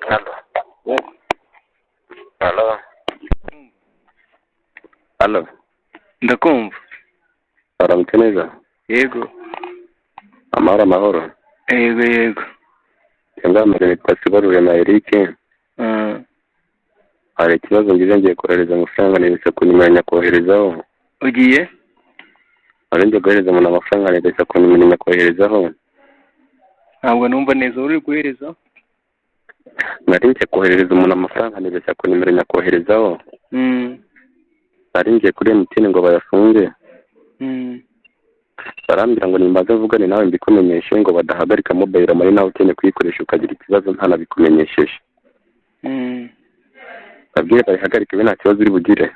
Aló. Aló. Aló. Ndakumva. Aramutse neza. Yego. Amahoro amahoro. Yego yego. Ngamere nitwa Sibarurema Eric. Hari ikibazo ngize, ngiye kohereza amafaranga nibeshya ku nimero nyakoherezaho. Ugiye? Hari ngiye kohereza umuntu amafaranga nibeshya ku nimero nyakoherezaho. Ntabwo numva neza, uri guhereza? Nari ngiye koherereza umuntu amafaranga nibeshya ku nimero nyakoherezaho. Nari ngiye kuri MTN ngo bayafunge. Barambwira ngo nimbaze mvugane nawe mbikumenyeshe, ngo badahagarika mobile money nawe ukeneye kuyikoresha ukagira ikibazo ntanabikumenyesheje. Babwire bayihagarike, we nta kibazo uri bugire.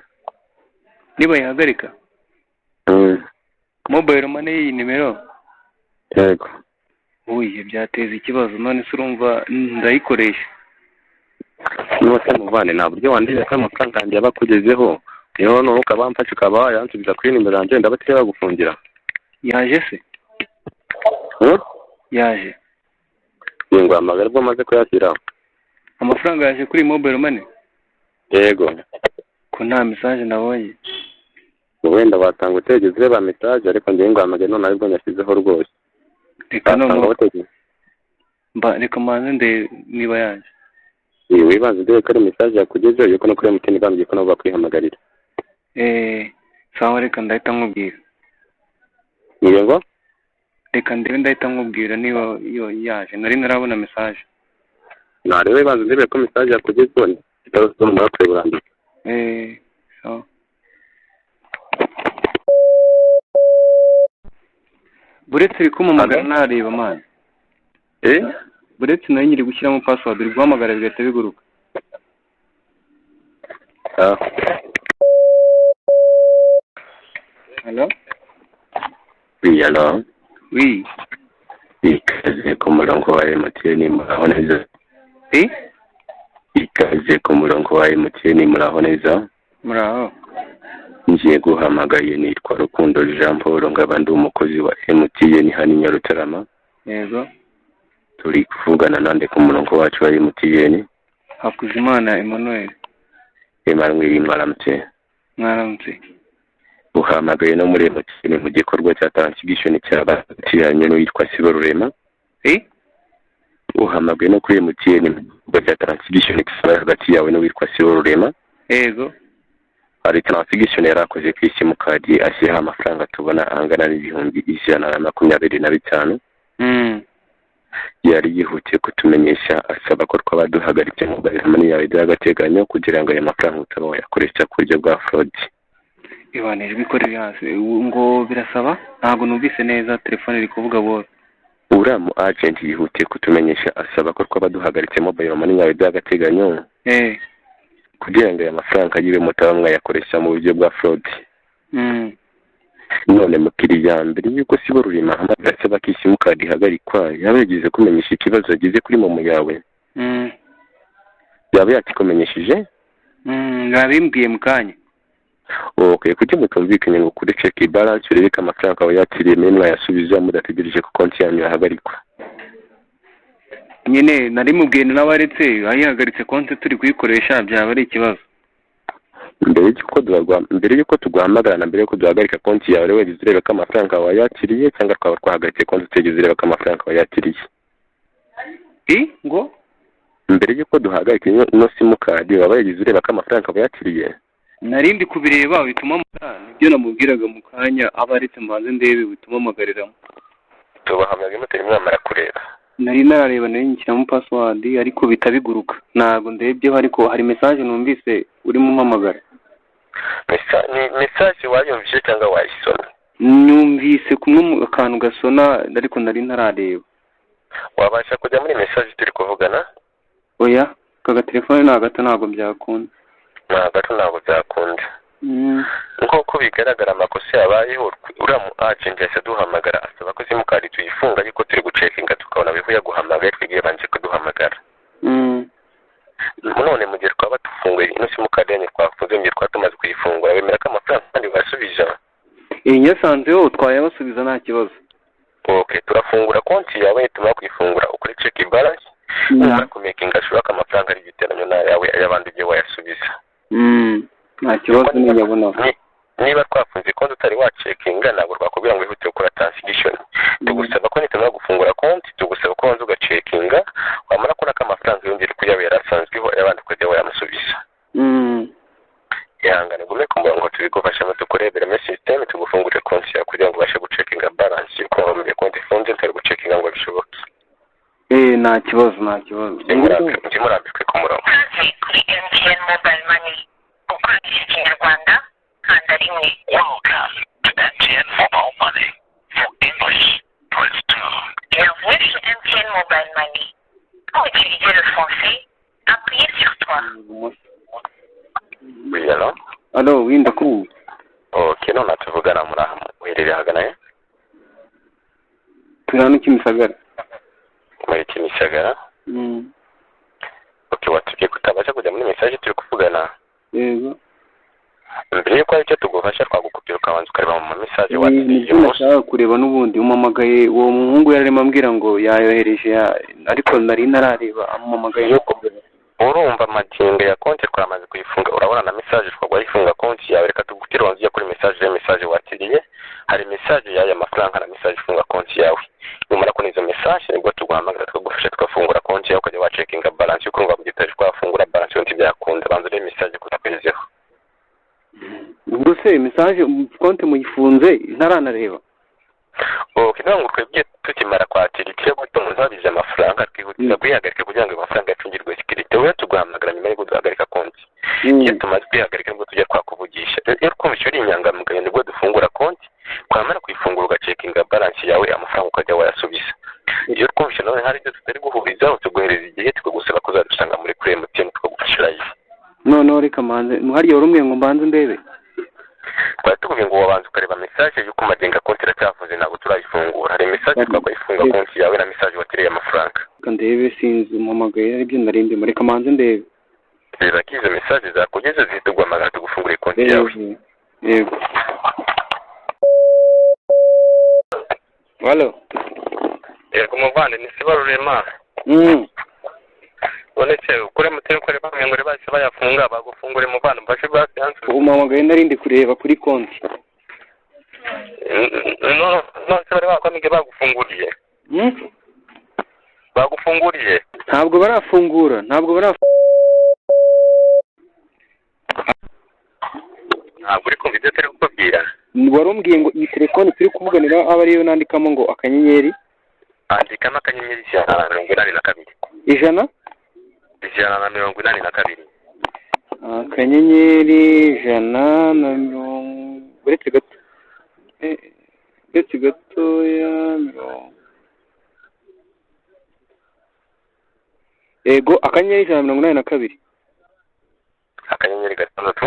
Nibayihagarika? Mobile money y'iyi nimero? Yego. Uye, byateza ikibazo, none se urumva ndayikoresha? Niba se muvane, nta buryo wandeze ko amafaranga yanjye yaba akugezeho, niyo noneho ukaba wamfasha ukaba wayansubiza kuri nimero yanjye, ndabatiriye bagufungira. Yaje se? Yaje. Ngo hamagara ubwo amaze kuyashyiraho. Amafaranga yaje kuri mobile money? Yego. Ko nta message nabonye. Wenda batanga utegeze ureba message, ariko ngewe ngo hamagare none aribwo nyashyizeho rwose. Reka noneho mba reka mbanze ndebe niba yaje. Wibanze ndebe ko ari message yakugezeho, yuko no kuri MTN bambwiye ko nabo bakwihamagarira. Sawa, reka ndahita nkubwira. Niyo ngo? Reka ndebe, ndahita nkubwira niba iyo yaje, nari ntarabona message. Narebe, banza ndebe ko message yakugezeho, ikibazo numara kureba. Sawa. Buretse, uri kumpamagara ntareba, man. Eh? Buretse, nayo nyiri gushyiramo password, uri guhamagara bigahita biguruka. Ah. Hello? Oui, alors. Oui. Ikaze ku murongo wa MTN, muraho neza? Eh? Ikaze ku murongo wa MTN, muraho neza? Muraho. Ngiye guhamagaye nitwa Rukundo Jean Paul, nkaba ndi umukozi wa MTN hano i Nyarutarama. Yego. Turi kuvugana nande ku murongo wacu wa MTN? Hakuzimana Emmanuel. Emmanuel, mwaramutse? Mwaramutse. Uhamagaye no muri MTN mu gikorwa cya transition cy'abatiranye n'uwitwa Sibarurema. Eh? Uhamagaye no kuri MTN mu gikorwa cya transition cyabaye hagati yawe n'uwitwa Sibarurema. Yego. Hari transition yari akoze ku simukadi, ashyiraho amafaranga tubona angana n'125,000. Yari yihutiye kutumenyesha asaba ko twaba duhagaritse mobile money yawe by'agateganyo, kugira ngo ayo mafaranga utaba wayakoresha ku buryo bwa fraud. Ibana, ijwi ko riri hasi, ngo birasaba? Ntabwo numvise neza, telefone iri kuvuga buhoro. Uriya mu agent yihutiye kutumenyesha asaba ko twaba duhagaritse mobile money yawe by'agateganyo kugira ngo aya mafaranga yiwe mutaba mwayakoresha mu buryo bwa fraud. None mukiriya, mbere yuko Siborurema ahamagara asaba ko simukadi ihagarikwa, yaba yagize kumenyesha ikibazo yagize kuri momo yawe? Yaba yakikumenyesheje? Yabimbwiye mu kanya. Okay, kuki mutumvikanye ngo kuri check balance urebe ko amafaranga wawe yakiriye mwe mwayasubiza, mudategereje ko konti yanyu yahagarikwa? Nyine nari mubwiye n'abaretse, ayihagaritse konti turi kuyikoresha byaba ari ikibazo. Mbere y'uko tuguhamagara na mbere y'uko duhagarika konti yawe, wageze ureba ko amafaranga wayakiriye, cyangwa twaba twahagaritse konti utigeze ureba ko amafaranga wayakiriye? I ngo? Mbere y'uko duhagarika ino simukadi, waba yagize ureba ko amafaranga wayakiriye? Nari ndi kubireba bituma, ibyo namubwiraga mu kanya, aba aretse mbanze ndebe bituma mpamagariramo. Tubahamagaye mutari mwamara kureba? Nari narareba, nari nyishyiramo password ariko bihita biguruka. Ntabwo ndebyeho, ariko hari message numvise urimo umpamagara. Ni message wayumvise cyangwa wayisoma? Numvise kumwe mu akantu gasona, ariko nari ntarareba. Wabasha kujya muri message turi kuvugana? Oya, aka gatelefone ni agato, ntabwo byakunda. Ni agato, ntabwo byakunda. Nk'uko bigaragara, amakosa yabayeho, uriya mu agent yahise aduhamagara asaba ko simukadi tuyifunga, ariko turi gucekinga tukabona bihuye yaguhamagaye, twebwe yabanje kuduhamagara. None mu gihe twaba dufunguye ino simukadi yanyu twafunze, mu gihe twaba tumaze kuyifungura, bemera ko amafaranga kandi basubiza? Iyi nyasanzeho twayabasubiza, nta kibazo. Okay, turafunga. Gufungura konti yawe, tumara kuyifungura ukore check balance, numara kumakinga sure ko amafaranga ari igiteranyo n'ayawe, ay'abandi ugiye wayasubiza. Nta kibazo, ninyabona. Niba twafunze konti utari wacekinga, ntabwo twakubwira ngo wihutire gukora transaction. Tugusaba ko nitumara gufungura konti, tugusaba ko wanza ugacekinga, wamara kubona ko amafaranga yongera kuyawe yari asanzweho, ay'abandi ukajya wayamusubiza. Ihangane gume ku murongo, tubigufashamo, tukurebere muri system, tugufungurire konti yawe kugira ngo ubashe gucekinga balance. Uko wamenya konti ifunze utari gucekinga ngo bishoboke? Nta kibazo, nta kibazo. Ntimurambikwe ku murongo. Kuri MTN Mobile Money ukoresha Ikinyarwanda, kanda 1. Welcome to MTN Mobile Money. For English, press 2. Bienvenue chez MTN Mobile Money. Pour utiliser le français, appuyez sur 3. Oui, allô? Allô, oui, ndakumva. Ok, none tuvugana muri aha uherereye ahagana he? Turi hano Kimisagara. Muri Kimisagara? Ok, watubwiye ko utabasha kujya muri message turi kuvugana. Yego. Mbere yuko hari icyo tugufasha, twagukupira ukabanza ukareba mu message watubwiye. Nibyo nashaka kureba n'ubundi. Umamagaye, uwo muhungu yari arimo ambwira ngo yayohereje, ariko nari ntarareba amuhamagaye. Urumva amagingo ya konti twamaze kuyifunga, urabona na message twagwa ifunga konti yawe. Reka tugutire wanze ujya kuri message ya message wakiriye. Hari message y'aya mafaranga na message ifunga konti yawe. Numara kubona izo message, nibwo tuguhamagara tukagufasha tugafungura konti yawe, ukajya wacekinga balance. Ukumva mu gitari twafungura balance yonti byakunda. Banza urebe message kutakugezeho. Ubwo se message, konti muyifunze ntaranareba? Ok, niyo ngo twebwe tukimara kwakira ikirego cy'umuntu wabije amafaranga, twihutira kuyihagarika kugira ngo ayo mafaranga acungirwe sécurité. We tuguhamagara nyuma yo guhagarika konti. Iyo tumaze kuyihagarika nibwo tujya twakuvugisha. Iyo twumvise uri inyangamugayo, nibwo dufungura konti, twamara kuyifungura ugacekinga balance yawe, amafaranga ukajya wayasubiza. Iyo twumvise nawe hari ibyo tutari guhurizaho, tuguhereza igihe, tukagusaba kuzadusanga muri kuri MTN tukagufasha live. Noneho reka mbanze, hariya wari umbwiye ngo mbanze ndebe. Twari tukubwiye ngo wabanza ukareba message y'uko magenga konti iracyafunze, ntabwo turayifungura. Hari message twakuyifunga konti yawe na message watiriye amafaranga. Reka ndebe, sinzi umuhamagaye aribyo nari ndimo, reka mbanze ndebe. Reba ko izo message zakugeze, zihita uguhamagara tugufungure konti yawe. Yego. Allô? Yego muvandi, ni Sibarurema. Ubonetse kuri MTN ko bamwe ngo bahise bayafunga, bagufungure muvandi, mfashe basi hanze. Umuhamagaye nari ndi kureba kuri konti. No no, se bari bakwamige bagufunguriye? Bagufunguriye? Ntabwo barafungura, ntabwo barafungura. Ntabwo uri kumva ibyo turi kukubwira. Wari umbwiye ngo iyi telefone turi kuvuganira aba ariyo nandikamo ngo akanyenyeri. Andikamo *182. Ijana? 182. *100, uretse gato. Uretse gatoya, mirongo. Yego, *182. *6. *6. *5.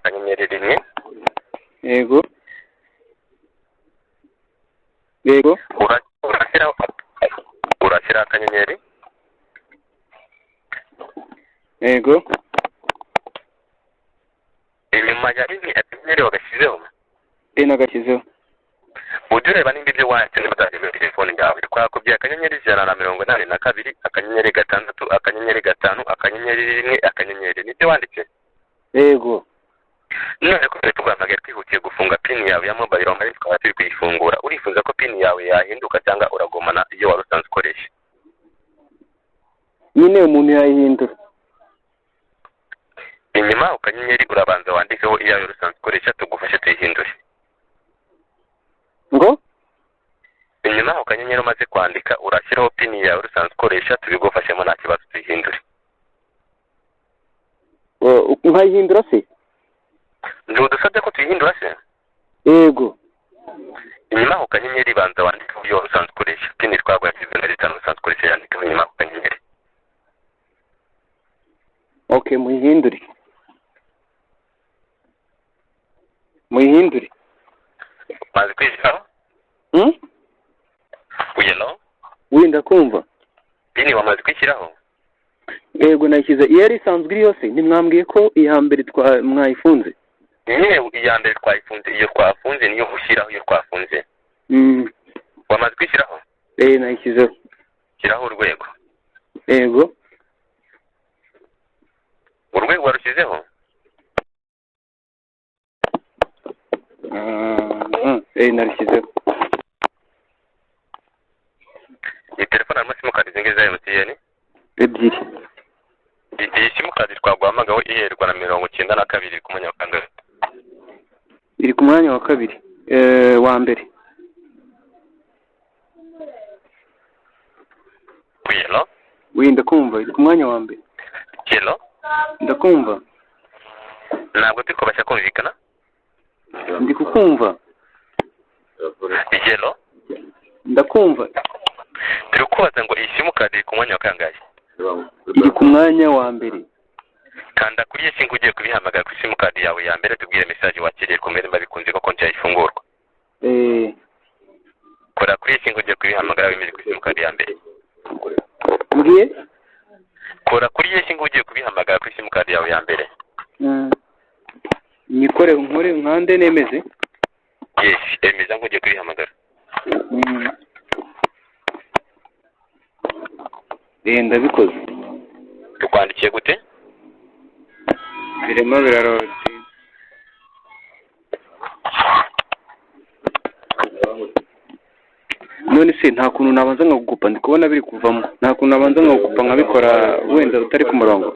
*1. Yego. Yego. Urashyira akanyenyeri. Yego. Inyuma ya rimwe akanyenyeri wagashyizeho? Nagashyizeho. Ujye ureba nimba ibyo wanditse niba utari muri telefone yawe. Twakubwiye *182 *6 *5 *1 *. Nibyo wanditse? Yego. None ko turi tuguhamagaye twihutiye gufunga PIN yawe ya mobile money, tukaba turi kuyifungura, urifuza ko PIN yawe yahinduka cyangwa uragumana iyo wari usanzwe ukoresha? Nyine umuntu yayihindura. Inyuma akanyenyeri urabanza wandikeho iyawe usanzwe ukoresha, tugufashe tuyihindure. Ngo? Inyuma aho kanyenyeri umaze kwandika, urashyiraho PIN yawe usanzwe ukoresha, tubigufashemo nta kibazo, tuyihindure. Nkayihindura se? Ntudusabye ko tuyihindura se? Yego. Inyuma aho kanyenyeri banza wandikeho iyo usanzwe ukoresha. PIN twaguha na 5 usanzwe ukoresha, yandikeho inyuma aho kanyenyeri. Okay, muyihindure. Muyihindure. Maze kwishyiraho? Uyelo? Wenda kumva. Pini wamaze kwishyiraho? Yego nayishyize. Iyo yari isanzwe iri yose ntimwambwiye ko iya mbere mwayifunze? Nyine iya mbere twayifunze, iyo twafunze niyo ushyiraho iyo twafunze. Wamaze kwishyiraho? Nayishyizeho. Shyiraho urwego. Yego. Urwego warushyizeho? Narushyizeho. Iyi telefone harimo simukadi zingahe za MTN? Ebyiri. Iyi simukadi twaguhamagaho iherwa na 92 ku mwanya wa kangahe? Iri ku mwanya wa kabiri. Wa mbere. Hello? Oui, ndakumva. Iri ku mwanya wa mbere. Hello? Ndakumva. Ntabwo turi kubasha kumvikana? Ndi kukumva. Hello? Ndakumva. Turi kubaza ngo iyi simukadi iri ku mwanya wa kangahe? Iri ku mwanya wa mbere. Kanda kuri iyi singa ugiye kubihamagara kuri simukadi yawe ya mbere, tubwire message wakiriye ku mbere mba bikunze ko konti yawe ifungurwa. Kora kuri iyi singa ugiye kubihamagara wemeze kuri simukadi ya mbere. Mbwiye? Kora kuri iyi singa ugiye kubihamagara kuri simukadi yawe ya mbere. Nikore nkore nkande nemeze? Yes, emeza nk'ugiye kubihamagara. Ndabikoze. Tukwandikiye gute? Birimo biraroti. None se nta kuntu nabanza nkagukupa, ndi kubona biri kuvamo. Nta kuntu nabanza nkagukupa nkabikora wenda utari ku murongo.